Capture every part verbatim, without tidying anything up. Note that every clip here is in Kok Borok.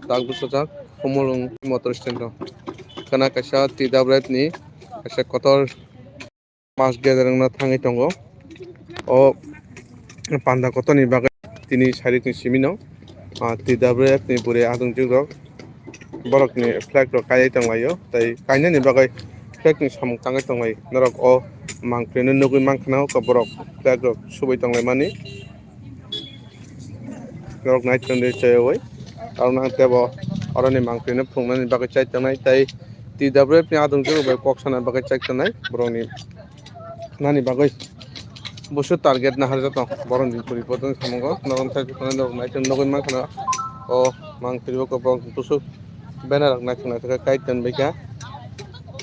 Dak bwsajak Khumulwng motor stand o. Khwna kaisa T W F ni kaisa kotor mass gathering no thangwi tongo. O panda kotor ni bagwi tini sairik ni simi no, ah, T W F ni bwrwi adongjwk rok borok ni flag rok kaiwi tonglaio. Tei kainani bagwi flag ni samung tangwi tonglai norok o mangpili no nugwi mankha na o borok flag rok subui tonglaimani. Norok nai tongdi chayawai. Aro nang tebo oroni mangpili no phunuknani bagwi chai tongnai tei T W F ni adongjwk bai kok sana bagwi chai tongnai borokni nani bagwi. Busu target nahar jato borokni puri bodol samungo norok thai tongnai norok nai tong nugwi mankha na o mangpili o borok busu banner rok naithok naithok khe kai tonbaikha.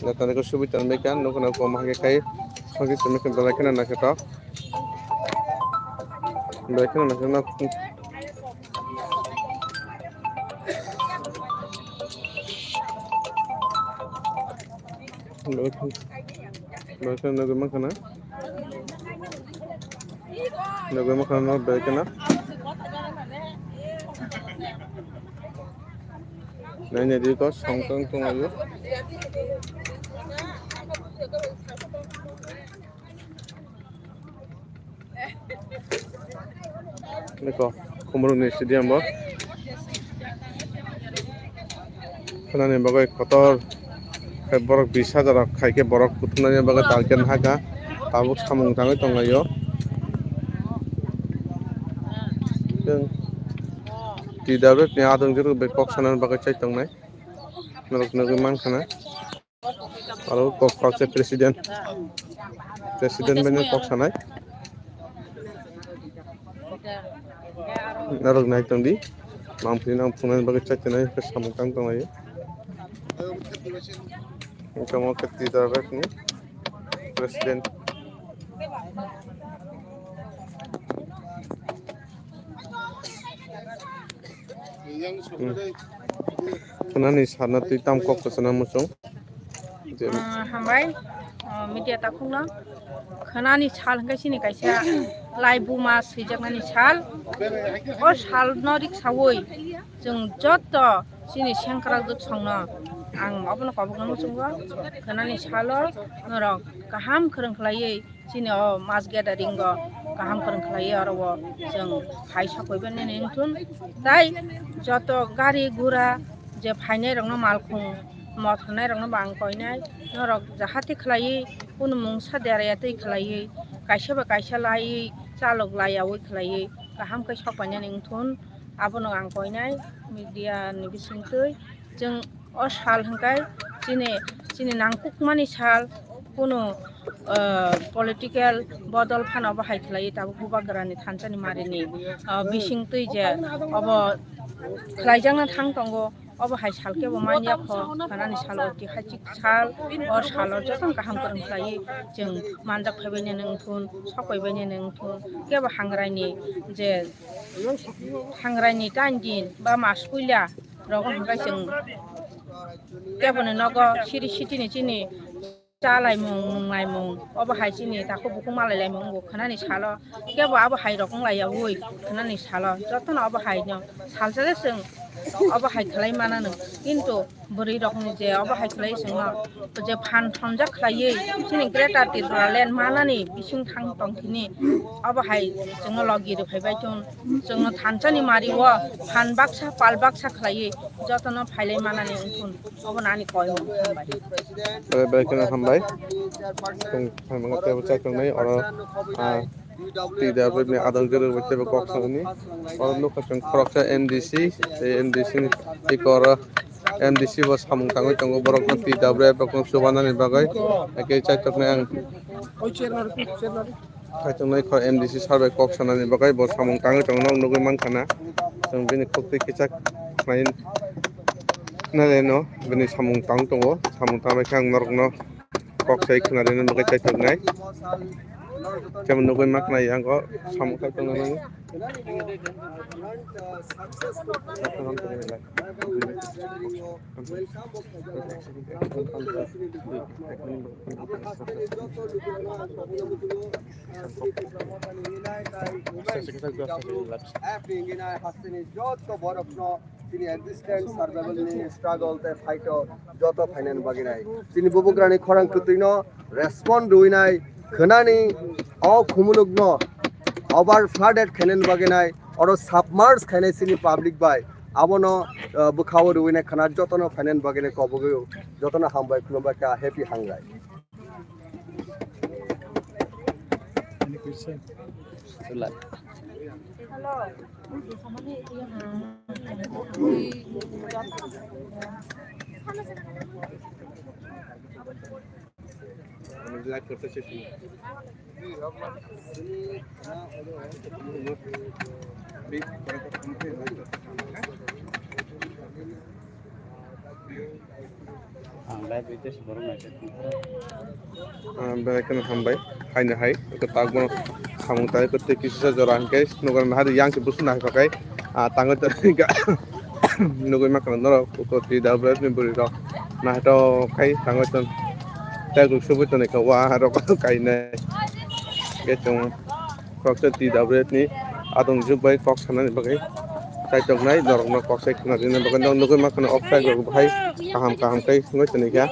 Naithok naithok subui tonbaikha nukuna kom hai khe kai songwi tongmikha belai kheno naithotok. Belai kheno naithotok. Belai kheno, belai kheno nugwi mankha na. Nugwi mankha na belai kheno. Naina di ko songtong tonglaio. Niko, Khumulwng ni stadium bo. Khwnani bagwi kotor khe borok bish hajar rok khai khe borok kuthumnani bagwi target haka tabuk samung tangwi tonglaio. Chwng T W F ni adongjwk bai kok sanani bagwi chai tongnai norok nugwi mankha na. Aro kok kok se president, president bai no kok sanai. Norok nai tongdi, mangpili no phunuknani bagwi chai tongnai, samung tang tonglai. Wngkha omo khe T W F ni president. Hmm. Khwnani sarna twi tam kok kwchana muchung. Je- Ah, hambai, ah, media takhukno. Khwnani sal hwnkhe chini kaisa laibuma swijaknani sal. O salno riksaui chwng joto chini sengkrak dwksongno ang obono kobokno muchungo. Khwnani salo norok kaham kwrwng khlaiwi chini o mass gathering o kaham kwrwng khlaiwi oro o chwng hai sokoi bani wngthun. Tai joto gari gura je phainai rokno malkhung mothornai rokno bo ang koinai, norok jahati khlaiwi kunu mungsa deraya twi khlaiwi kaisa bai kaisa laiwi chalok laiyaui khlaiwi kaham khe sok painani wngthun, abono ang koinai media ni bisingtwi. Chwng o sal hwnkhe chini, chini nangkukmani sal, kunu, ah, political bodol phano obo hai khlaiwi tabuk Bubagrani thansa ni mari ni, ah, bisingtwi je obo khlaijakna thang tongo, obo hai sal kebo manya kho, khwnani salo tihaichik sal, o salo jotono kaham kwrwng khlaiwi chwng manjak phaibainani wngthun, sokoi bainani wngthun, kebo hangrai ni je hangrai ni tain din ba mas puila rogo hwnkhe chwng keboni nogo siri sitini chini chalaimung, nunglaimung, obo hai chini takhuk bukhuk malailaimung wngkha khwnani salo. Kebo abo hai rok wnglaiyawui khwnani salo. Jotono obo haino salsa se chwng obo hai khlai mananw. Kintu bwrwi rokni je obo hai khlai chwngno je phan thonjak khlaiwi chini Greater Tipraland manani bising thang tongthini obo hai chwngno logi rwphaibai thung. Chwngno thansani mario phan baksa pal baksa khlaiwi jotono phailai manani wngthun. Obo nani koimung, hambai. Belai belai kheno hambai. Chwng phaimung tei bwchai tongnai oro, ah, T W F ni adongjwk rwgwi teibo kok sanani. Oro nukha chwng khoroksa M D C, tei M D C ni tei oro M D C bo samung tangwi tongo, borokno T W F rokno chubanani bagwi. Hakhe chaitok nai ang. Kaichwng nai kho M D C sir bai kok sanani bagwi bo samung tangwi tongno nugwi mankha na. Chwng bini khuktwi kichak khnai nai no bini samung tang tongo, samung tangwi khe ang norokno kok sai khwnarina bagwi chaitok nai. Khe nugwi mankha na yang o samung khai tongna nang. Joto borokno Chini existence, survival ni struggle tei fight o joto phainani bagwi nai. Chini bubagrani khorang kwtwino respond rwinai khwnani o khumulukno over flooded khainani bagwi nai, oro submerge khainai chini public bai. Abono, uh, bwkhao rwinai khwna jotono phainani bagwi nai kobogwi jotono hambai khulumbai kha, happy hangrai. Any question? Hello. Ang live video se borok naikhe. Ah, belai kheno hambai. Haino hai, eko tak bono samung tangwi tei kisa jora hwnkhe, nokbar nahari yang se busu nahai pakai. Ah, tangwi tongwi nugwi mankha norok, eko T W F ni bwrwi rok. Naithok khai tangwi tong. Tei ruk subui tongkha wa rok kainai. Khe chwng. Khoroksa T W F ni adong jwk bai kok sanani bagwi kaitornai norokno kok sai khna rwna bagwi nok nugwi mankha off side rok bahai kaham kaham khe wngwi tongkha.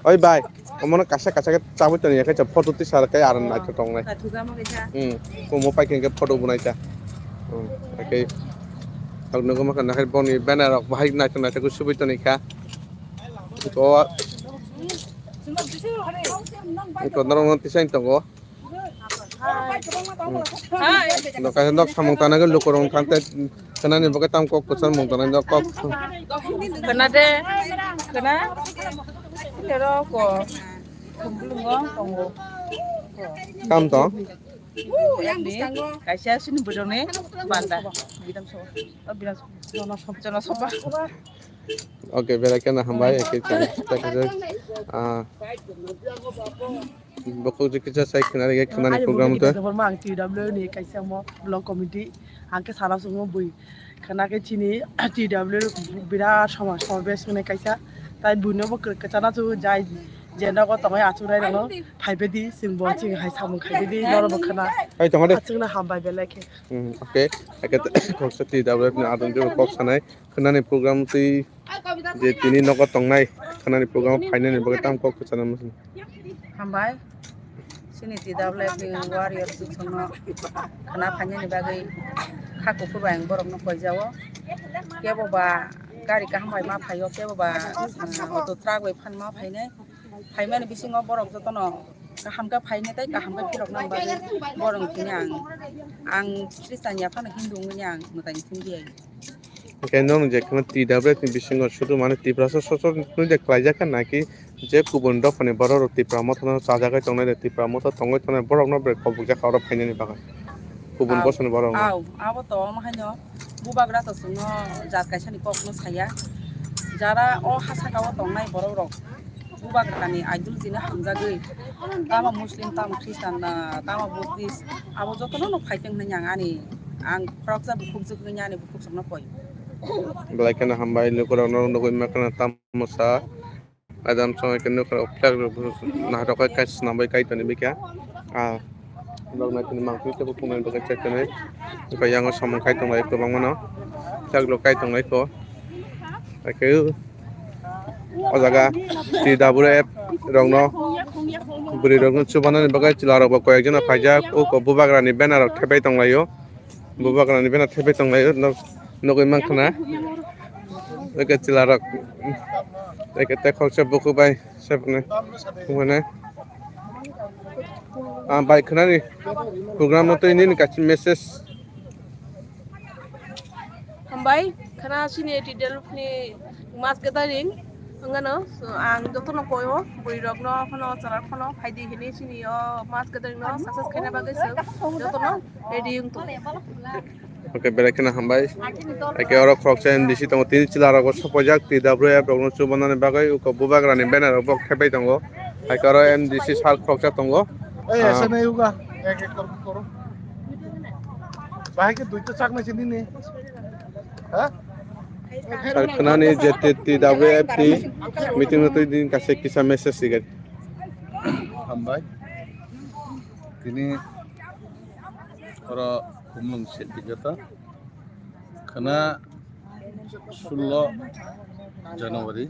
Oi bai, omono kaisa kaisa khe chabwi tongya khe photo tisa khe aro naithok tongnai. Hmm, omo pai khe photo bo naikha. Hmm, okay. Nok nugwi mankha naikhe boni banner rok bahai naithok naithok khe subui tongkha. Eko, eko norok no tisai tongo. Hai. Hai. No kaisa nok samung tanai lukurok thang tei khwnani bagwi tam kok kwchar mung tanai nok kok. Khwna de, khwna. Ero ko. Khumlungo tongo. Kam to? Kaisa sini bwrwngni banda. Bidam so. Oh, bidam so. Jono sob-, jono soba. Okay, belai kheno hambai, eke chwng tei khe, ah, bukhuk je kisa sai khwnani, khwnani program to. Ang T W ni kaisa mo block committee, ang khe sana sungo bui khwna khe chini T W birat somaj somabesh hwnwi kaisa, tai buino bo kwchana chu jai je nogo tongwi achuknai rokno phaibai di, chwng bo chwng hai samung khaibai di, norok bo khwna. Hai tongma de. Achukno hambai belai khe. Hmm, okay, eke khoroksa T W ni adong je kok sanai. Khwnani program twi je tini nogo tongnai, khwnani program phainani bagwi tam kok kwchana muchung. Hambai. Chini T W F ni warrior songno khwna phainani bagwi kha kuphur bai ang borokno koijao. Kebo ba gari kaham bai ma phaio, kebo ba, uh, auto truck bai phan ma phainai. Phaimani bisingo borok jotono kaham khe phainai tei kaham khe phirokna bagwi borok thini ang, ang Christian ya phano Hindu wngwi ang mwtai thumdi ai. Hwnkhe nwng je kheno T W F ni bisingo sudu mane Tiprasa sochor nwi de klaijak kha naki je kubun dophani borok rok Tipra mothano chajagwi tongnai de, Tipra motha tongwi tongnai borok no bai kobokjak kha oro phainani bagwi kubun bosongni borok no. Au, abo to omo haino bubagra to chwngno jat kaisa ni kok no saya. Jara o ha saka o tongnai borok rok bubagrani ideology no hamjagwi, tamo Muslim, tamo Christian, ah, tamo Buddhist, abo jotono no phaiteng hinwi ang ani, ang khoroksa bukhukjwk hinwi ani bukhuk songno koi. Belai kheno hambai, lukurokno nugwi mankha tamo sa. Adam song ke nukha flag rok naithok khe kai swnamwi kai toni bikha. Ah, nok naitini mangpili tei bukhuk nai bagwi check tonwi. Wngkha yango samung kai tonglai kwbangma no. Flag rok kai tonglai kho. Hakhe o jaga T W F rokno, bwrwi rokno chubanani bagwi chwla rokbo koyek jona phaijak. Uko bubagrani banner rok thepai tonglaio. Bubagrani banner thepai tonglaio. Nok, nugwi mankha na. Eke chwla rok. Eke tei khoroksa bukhuk bai. Sebne, mane, ah, bai khwnani program no twi nini kaisa message. Hambai, khwna chini T W F ni mass gathering wngano, so, ang jotono koyo, bwrwi rokno phano, chwla rok phano, phaidi hinwi chini o mass gathering no success khaina bagwi chwng jotono ready wng tongo. Oke, belai kheno hambai. Eke oro khoroksa M D C tongo, tini chwla rogo sopoijak T W F rokno chubanani bagwi uko bubagrani banner rok bo thepai tongo. Eke oro M D C sir khoroksa tongo. Ei, ah, ese nei uga, ek ek kor koro. Bahai ke duita chak na sini ni. Ha? Sir khwnani je T W F ni meeting no twi din kaisa kisa message sigari. Hambai. Tini oro Khumlwng se tigata khwna sullo January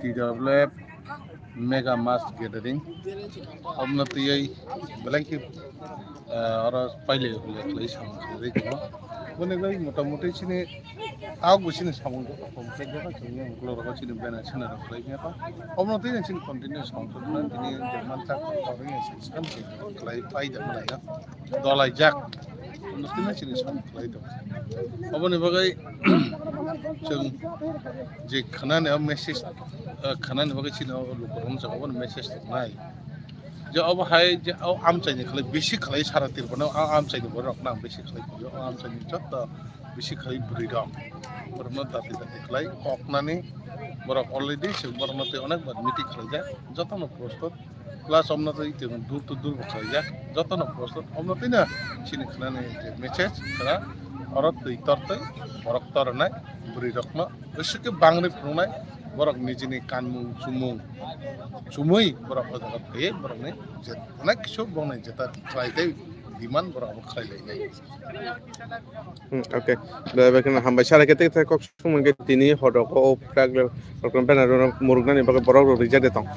T W F mega mass gathering. Obno tiyai belai khe, ah, oro paile hole khlai samung khlai tongo. Boni bai motamoti chini Tabuk bo chini samung joto complete joto chini ukulok rogo chini bena chini rok khlai ya to. Omo twi chini continue samung joto na tini mancha kok kok ring ya chini khlai pai da mana ya. Dolai jak. Omo twi chini samung khlai do. Oboni bagwi chwng je khwnani o message, eh, khwnani bagwi chini o luku rok wng jago obo message tongnai. Je obo hai je o amchaini khlai bisi khlai sara Tripura o amchaini borok nang bisi khlai o amchaini joto bisi khlai bwrwi rok. Borokno dati dati khlai koknani borok already se borokno tei onek bar meeting khlaijak jotono prostot plus omno tei tei dur to dur bo khlaijak jotono prostot omno tei na chini khnani je message khna oro twi tortwi borok tornai bwrwi rokno bwswk khe bangni phunuknai borok nijini kanmung chumung chumui borok o jaga phaiwi borokni je onek kisu bongni jeta khlai tei demand borok abo khlai lainai. Hmm, okay. Bai bai kheno hambai sara kete kete kok sumung ke tini hodok o flag le program banner rok muruknani bagwi borok rok rijak de tong.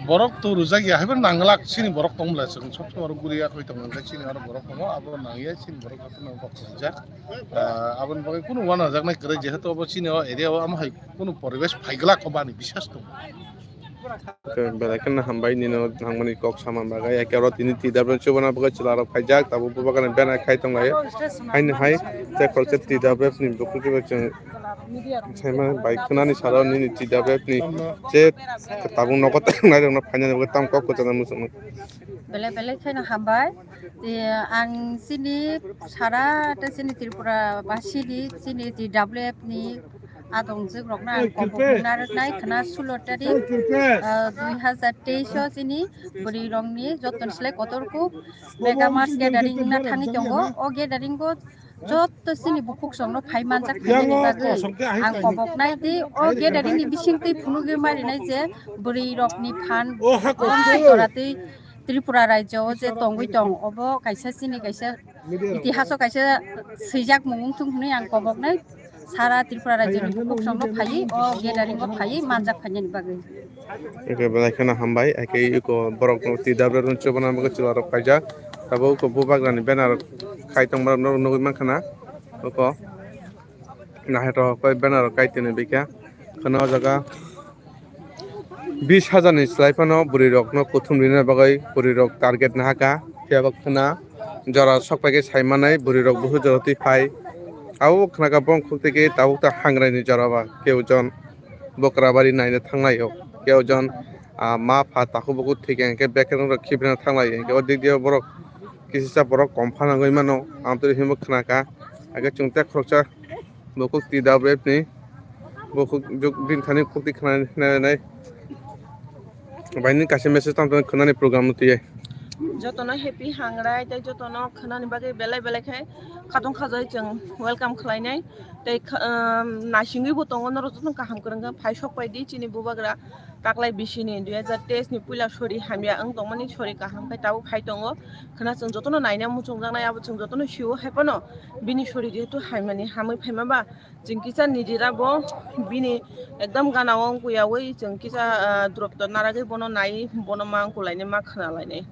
Borok to rujak ya haibo nanglak chini borok tong bla chwng sob sob oro guri ya khoi tong nang chini oro borok tongo abo nang ya chini borok kok sumung kok rijak. Ah, aboni bagwi kunu wana jak nai kwrwi jehetu abo chini o area o amo hai kunu poribesh phai glak o bani bisas tong. Belai kheno hambai nino nangmani kok sama bagwi, eke oro tini T W F chubana bagwi chwla rok phaijak, tabuk bubagrani bena khai tonglaio. Haino hai tei khoroksa T W F ni bukhuk chwng saima bai khwnani salo nini T W F ni je tabuk nogo tangnai rokno phainani bagwi tamo kok kwchangma muchungma. Belai belai kheno hambai. Ang chini sara tei chini Tripura basini chini T W F ni adongjwk rokno ang kobok narwknai khwna sulo tarik, ah, dui hazar teis o chini bwrwi rokni jotoni slai kotor kuk mega mass gathering wngna thangwi tongo. O gathering o jotto chini bukhuk songno phai manjak khainani bagwi ang kobok nai di. O gathering ni bisingtwi phunugwi marinai je bwrwi rokni phan joratwi Tripura rajyo o je tongwi tong obo kaisa chini kaisa itihaso kaisa swijak mung wngthung hwnwi ang koboknai sara Tripura rajyoni bukhuk songno phaiwi o gathering o phaiwi manjak phainani bagwi. Eke belai kheno hambai, eke iko borok no T W F no chubana bagwi chwla rok paijak. Tabuk iko bubagrani banner khai tongma rok no nugwi mankha na. Iko naithotok khe banner rok kai tini bikha. Kheno o jaga bis hajar ni slai phano bwrwi rok no kuthum rina bagwi bwrwi rok target nahaka. Phiya bo khwna jora sok pai khe sai manai bwrwi rok busu jora twi phai. Abo khwna kha bong khuk twi khe tabuk ta hangrai ni jora ba keu jon bokra bari naina thanglai o. Keu jon, ah, ma pha takhuk bukhuk thwi khe hwnkhe bekereng rok khibrina thanglai o. Hwnkhe o dik dik o borok kisisa borok kom phano wngwi mano. Ang twi himo khwna kha. Hwnkhe chwng tei khoroksa bukhuk T W F ni bukhuk juk bini thani khukti khwnai nai nai. Bai nini kaisa message tamo tamo khwnani program no twiwi. Jotono happy hangrai tei jotono khwnani bagwi belai belai khe khatong khajai chwng welcome khlainai. Tei kha-, um, naisingwi bo tongo norok jotono kaham kwrwng khe phai sok pai di chini bubagra. Taklai bisini dui hazar teis ni puila sori hamya wng tongmani sori kaham khe tabuk phai tongo. Khwna chwng jotono naina muchungjaknai abo chwng jotono sio hai phano bini sori jehetu haimani hamwi phaima ba chwng kisa nijira bo bini ekdam gana o wngkha yawi chwng kisa, ah, drop to naragwi bono nai bono ma wngkha lainai ma khwna lainai.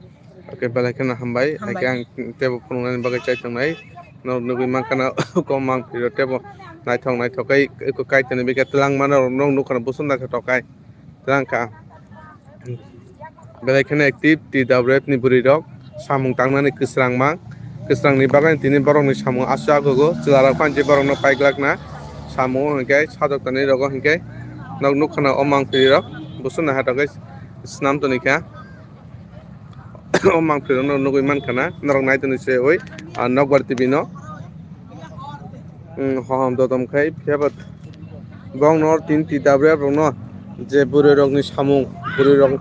Okay, belai kheno hambai. Hambai. Hake ang tebo phunuknani bagwi chai tongnai. Norok nugwi mankha na kom mang phiro tebo naithok naithok khe eko kaitorni bikhe twlang mano norok nukha na busu naithotok kai. Twlang kha. Belai kheno active T W F ni bwrwi rok samung tangnani kwsrang mang. Kwsrangni bagwi tini borokni samung aswk agogo chwla rok phan je borokno paiglak na samung hwnkhe sajwk tonwi rogo hwnkhe nok nukha na o mang phiri rok busu naithotok khe swnam toni kha. O mangpili rok no nugwi mankha na norok nai toni se oi, ah, Nokbar T V no. Hmm, hohom dodom khai phiya bo bong no tin T W F rok no je bwrwi rok ni samung bwrwi rok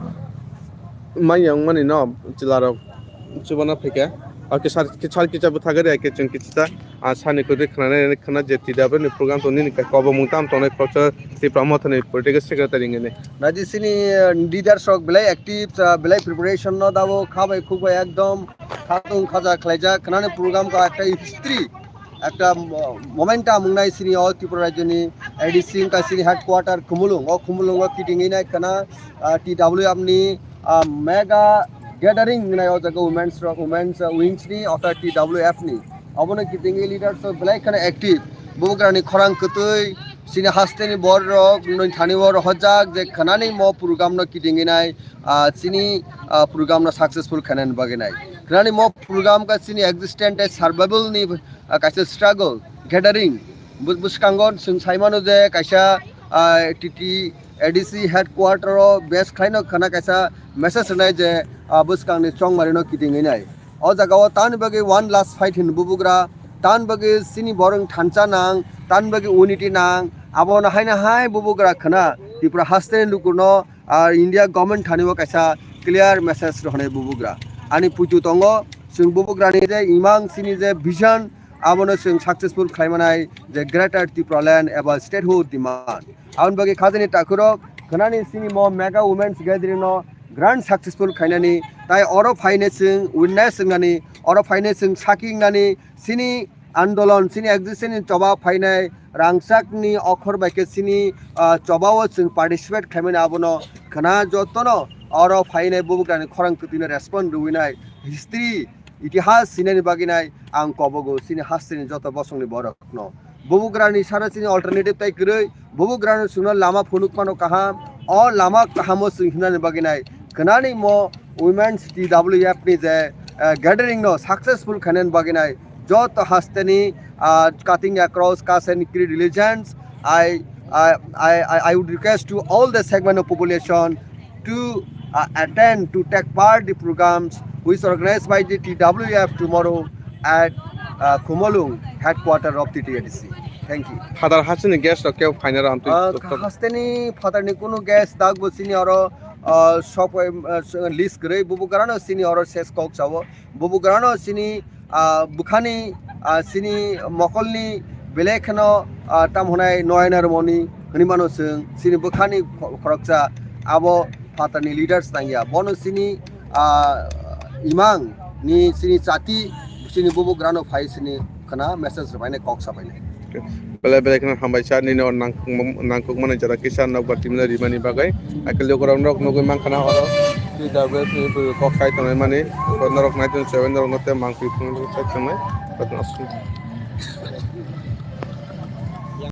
manya wng mani no chwla rok chubana phaikha. Hakhe sar, sar kisa bwtha gari hakhe chwng kisa Ah, sani kwrwi khwnanai khwna je T W F ni program tong nini kobomung tam tongnai khoroksa Tipra Mothani political secretary hinwi. Naidi sini, eh, leaders rok belai active, ah, belai preparation no dabo kha bai khuk bai ekdom Khatung khaja khlaijak khwnani program ko ekta history, ekta mo-, momentum wngnai sini o Tripura rajyoni A D C wngkha sini headquarter Khumulwng. O Khumulwng o kitingwi nai khwna, ah, T W F ni, ah, mega gathering wngnai o jaga women's rok, women's, ah, wings ni, ota T W F ni. Obono kitingwi leaders rok belai khwna active. Bubagrani khorang kwtwi sini hasteni borok nwi thani o rohorjak je khwnani mo program no kitingwi nai, ah, chini, ah, program no successful khainani bagwi nai. Khwnani mo program ka chini existence tei survival ni, ah, kaisa struggle gathering. Bu-, bwskango chwng sai mano je kaisa, ah, T T A D C headquarter o base khlaino khwna kaisa message rwnai je, ah, bwskangni chongmari no kitingwi nai. O jaga o tani bagwi one last fight hin bubugra, tani bagwi chini borok thansa nang, tani bagwi unity nang, abono haino hai bubugra khwna Tripura hasteni lukurno, ah, India government thani o kaisa clear message rohornai bubugra. Ani puitu tongo, chwng bubugrani je imang chini je vision, abono chwng successful khlaimanai je Greater Tipraland eba statehood demand. Aboni bagwi khajani takhurok khwnani chini mo mega women's gathering no grand successful khainani, tai oro phainai chwng witness wngnani, oro phainai chwng saki wngnani, chini andolon, chini existence ni choba phainai rangchakni okhor bai khe chini, ah, choba o chwng participate khaimani abono khwna jotono oro phainai bubugrani khorang kwtwino respond rwinai history itihas sinani bagwi nai ang kobogo chini hasteni joto bosongni borokno. Bubugrani sara chini alternative tai kwrwi, bubugrano chwngno lama phunuk mano kaham, o lama kahamo chwng himnani bagwi nai khwnani mo Women's T W F ni je, eh, gathering no successful khainani bagwi nai joto hasteni, ah, cutting across caste and creed religions, I, I, I, I I would request to all the segment of population to, uh, attend, to take part the programs which organized by the T W F tomorrow at, uh, Khumulwng headquarter of T T A D C. Thank you. Phatar hasteni guest rok kebo phainai rw amtwi. Uh, tok tok. Hasteni phatarni kunu guest dakbo chini oro, uh, sop, uh, list kwrwi bubugrano chini oro ses kok sao. Bubugrano chini, ah, bwkhani, ah, chini mokolni belai kheno, ah, tamo hwnai noyana rwmani hwnwi mano chwng chini bwkhani kho-, khoroksa abo phatarni leaders tangya. Bono chini, ah, imang ni chini chati chini bubugrano phai chini khwna message rwbainai kok sabainai. Belai belai kheno hambai sir nini o nangkukma-, nangkukmani jora kisa nokbar twi mano rimani bagwi. Akhe lukurok nok nugwi mankha na oro T W F ni bwrwi kok sai tongnai mani. Norok nai tong chawai norok no tei mangphi phunukjak sai tongnai.